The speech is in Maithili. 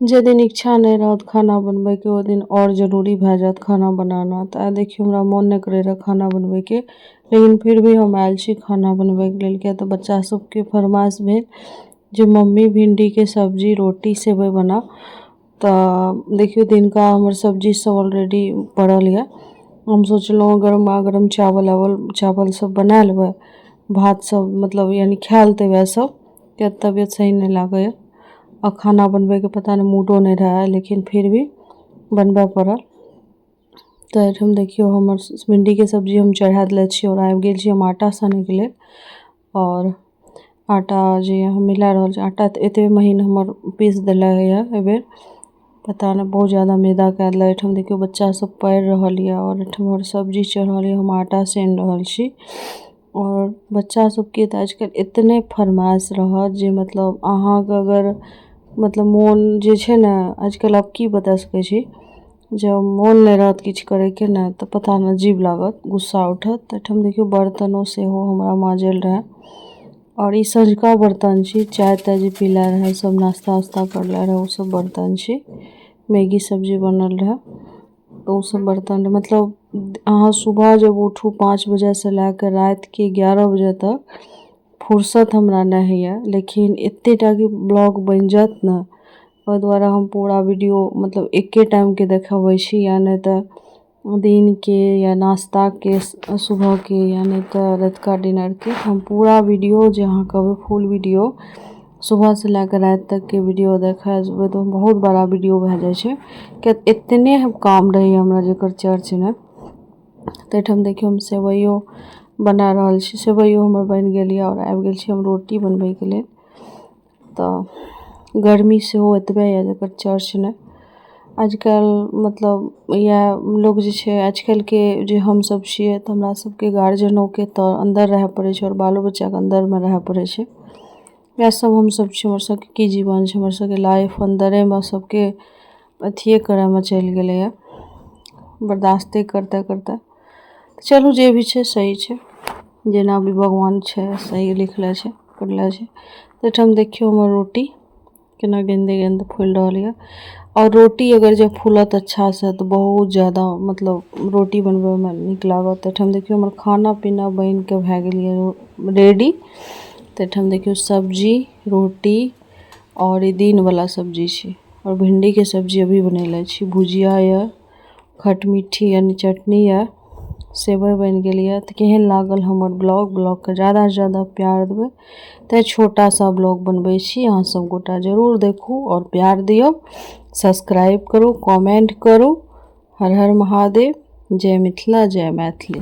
जे दिन इच्छा नहि रहत खाना बनबैके, ओ दिन आओर जरूरी भए जायत खाना बनाना। तऽ आइ देखियौ, हमरा मोन नहि करै रहए खाना बनबैके, लेकिन फिर भी हम आयल छी खाना बनबैके लेल, किया तऽ बच्चा सबके फरमाइश भेल जे मम्मी, भिण्डीके सब्जी, रोटी, सेवइ बना। तऽ देखियौ, दिनका हमर सब्जी सब ऑलरेडी पड़ल यऽ। हम सोचलहुँ गरमा गरम चावल आबल, चावल सब बना लेबै, भात सब, मतलब यानि खा लेतै वएह सब, किया तबियत सही नहि लागैए आ खाना बनबैके पता नहि मूडो नहि रहए, लेकिन फिर भी बनबऽ पड़ल। तऽ एहिठाम देखियौ, हमर भिण्डीके सब्जी हम चढ़ा देले छी आओर आबि गेल छी हम आटा सानैके लेल। आओर आटा जे हम मिला रहल छी, आटा तऽ एतबे महीन हमर पीस देले यऽ एहिबेर, पता नहि, बहुत ज्यादा मैदा कए देलक। एहिठाम देखियौ, बच्चा सब पढ़ि रहल यऽ आओर एहिठाम हमर सब्जी चढ़ल यऽ, हम आटा सानि रहल छी। आओर बच्चा सबके तऽ आजकल एतने फरमाइश रहत जे मतलब अहाँके अगर मतलब मोन जे छै ने, आजकल आब की बता सकै छी, जब मोन नहि रहत किछु करैके ने, तऽ पता नहि अजीब लागत, गुस्सा उठत। तऽ एहिठाम देखियौ, बर्तनो सेहो हमरा माजल रहए आओर ई सँझुका बर्तन छी। चाय ताय जे पीले रहै सब, नाश्ता उस्ता करले रहै, ओ सब बर्तन छी। मैगी सब्जी बनल रहै तऽ ओ सब बर्तन। मतलब अहाँ सुबह जब उठू 5 बजेसँ लए कऽ रातिके 11 बजे तक फुर्सत हमरा नहि होइए, लेकिन एतेक टाके ब्लॉग बनि जायत ने, ओहि दुआरे हम पूरा वीडियो मतलब एके टाइमके देखाबै छी, या नहि तऽ दिनके या नाश्ताके सुबहके या नहि तऽ रातिका डिनरके। हम पूरा वीडियो जे अहाँ कहबै, फुल वीडियो, सुबहसँ लए कऽ राति तकके वीडियो देखा जेबै तऽ बहुत बड़ा वीडियो भए जाइ छै, किया एतने काम रहैए हमरा जकर चर्च नहि। तऽ एहिठाम देखियौ, हम सेवइयो बना रहल छी। सेवइयो हमर बनि गेल यऽ आओर आबि गेल छी हम रोटी बनबैके लेल। तऽ गर्मी सेहो एतबे यऽ जकर चर्च नहि। आजकल मतलब इएह लोक जे छै, आजकलके जे हमसब छियै, तऽ हमरा सबके गार्जियनोके तऽ अन्दर रहए पड़ै छै आओर बालो बच्चाके अन्दरमे रहए पड़ै छै। इएह सब हमसब छी। हमर सबके की जीवन छै? हमर सबके लाइफ अन्दरेमे सबके अथिये करैमे चलि गेलैए, बर्दाश्ते करते करते। चलू, जे भी छै सही छै। जेना भी भगवान छै, सही लिखले छै, करले छै। तऽ एहिठाम देखियौ, हमर रोटी केना गेन्दे गेन्द फूलि रहल यऽ। आओर रोटी अगर जे फूलत अच्छासँ तऽ बहुत ज्यादा मतलब रोटी बनबैमे नीक लागत। एहिठाम देखियौ, हमर खाना पीना बनिके भए गेल यऽ रेडी। तऽ एहिठाम देखियौ, सब्जी, रोटी आओर ई दिनवला सब्जी छी आओर भिण्डीके सब्जी अभी बनेले छी। भुजिया यऽ, खटमीठी यानि चटनी यऽ, सेवइ बनि गेल यऽ। तऽ केहन लागल हमर ब्लॉग? ब्लॉगके ज्यादासँ ज्यादा प्यार देबै। तऽ छोटा सा ब्लॉग बनबै छी। अहाँ सब गोटा जरूर देखू आओर प्यार दियौ। सब्सक्राइब करू, कमेंट करू। हर हर महादेव, जय मिथिला, जय मैथिली।